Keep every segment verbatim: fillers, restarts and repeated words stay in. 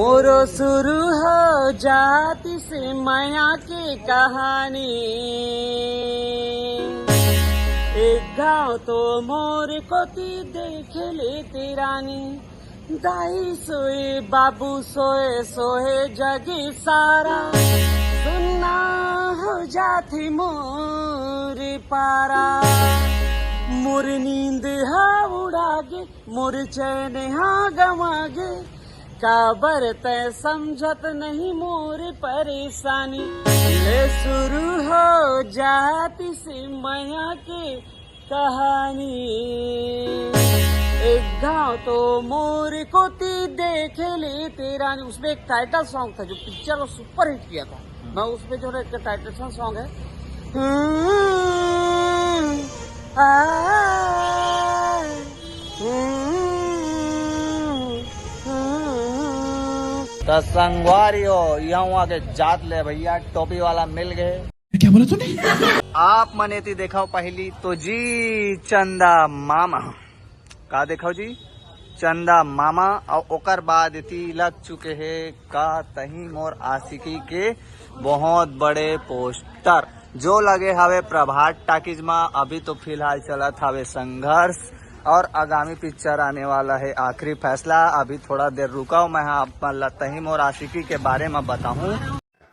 मोरो शुरू हो जातिस मया के कहानी। एक घांव तो मोर कोती देख लेते रानी, दाई सोए, बाबू सोए, सोए जग सारा, सुन्ना हो जाथे मोर पारा। मोर नींद हा उड़ा गे, मोर चैन हा गंवा गे, काबर तैं समझत नहीं मोर परेशानी। ले शुरू हो जातिस मया के कहानी। एक घांव तो मोर कोती देख लेते रानी। उसमें एक टाइटल सॉन्ग था जो पिक्चर को सुपरहिट किया था। मैं उसमें जो है, एक टाइटल सॉन्ग है। हम्म, आ, हम्म, हम्म। त संगवारी हो, यहाँ वहाँ के जात ले भैया, टोपी वाला मिल गए। क्या बोला तूने? आप मन एती देखव पहली तो जी चंदा मामा, का देखव जी चंदा मामा, और ओकर बाद एती लग चुके हे का तही मोर आशिकी के बहुत बड़े पोस्टर जो लगे हवे प्रभात टाकीज में। अभी तो फिलहाल चलत हवे संघर्ष और आगामी पिक्चर आने वाला है आखिरी फैसला। अभी थोड़ा देर रुकव, मैं आप मन ला तही मोर आशिकी के बारे में बताहूँ।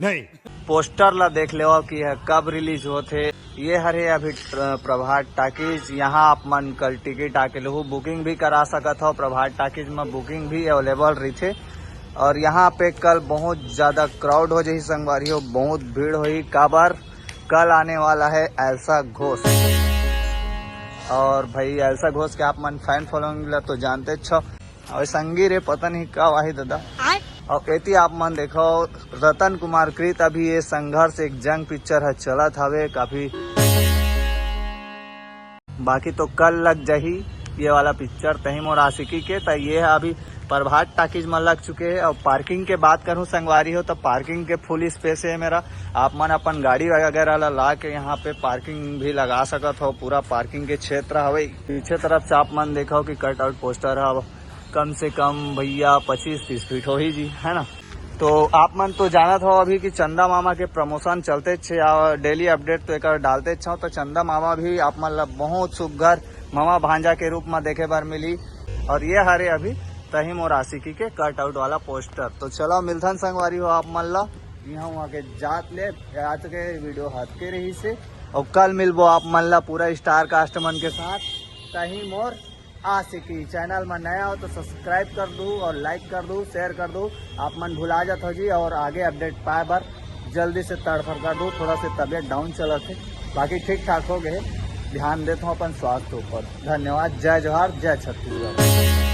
नहीं। पोस्टर ला देख लेवा कि यह कब रिलीज होथे। ये हरे अभी प्र-, प्रभात टाकीज। यहाँ आप मन कल टिकट आके लहू बुकिंग भी करा सकत हो। प्रभात टाकीज में बुकिंग भी अवेलेबल रहिथे। और यहाँ पे कल बहुत ज्यादा क्राउड हो जाही संगवारी हो, बहुत भीड़ होही। काबर? कल आने वाला है एल्सा घोष। और भाई एल्सा घोष के आप मन फैन फॉलोइंग ला तो जानते छ। अबे संगी रे, पता नहीं का वाही दादा। आय। और एती आप मन देखो, रतन कुमार कृत अभी ये संघर्ष एक जंग पिक्चर है चलत हवे काफी। बाकी तो कल लग जाही ये वाला पिक्चर तही मोर आशिकी के। त ये है अभी प्रभात टाकीज में लग चुके हैं। और पार्किंग के बात करूँ संगवारी हो, तो पार्किंग के फुल स्पेस है मेरा। आप मन अपन गाड़ी वगैरह ला, ला के यहाँ पे पार्किंग भी लगा सकत हो। पूरा पार्किंग के क्षेत्र हवे। पीछे तरफ से आप मन देखो कि कट आउट पोस्टर है, कम से कम भैया पच्चीस तीस फीट होही जी, है ना। तो आप मन तो जानत हो अभी कि चंदा मामा के प्रमोशन चलते छे, और डेली अपडेट तो एक डालते छो। तो चंदा मामा भी आप मन ला बहुत सुघर मामा भांजा के रूप में देखे बर मिली। और ये हरे अभी तही मोर आशिकी के कट आउट वाला पोस्टर। तो चलो मिलथन संगवारी हो आप मन ला। यहाँ वहाँ के जात ले, आज के वीडियो हद के रही से, और कल मिलबो आप मन ला पूरा स्टार कास्ट मन के साथ। तही मोर आशिकी। चैनल में नया हो तो सब्सक्राइब कर दू और लाइक कर दू, शेयर कर दू। आप मन भुला जात हो जी, और आगे अपडेट पाए बर जल्दी से तड़फड़ कर दू। थोड़ा से तबीयत डाउन चलत है, बाकी ठीक ठाक हो गए। ध्यान देत हो अपन स्वास्थ्य ऊपर। धन्यवाद। जय जोहार, जय छत्तीसगढ़।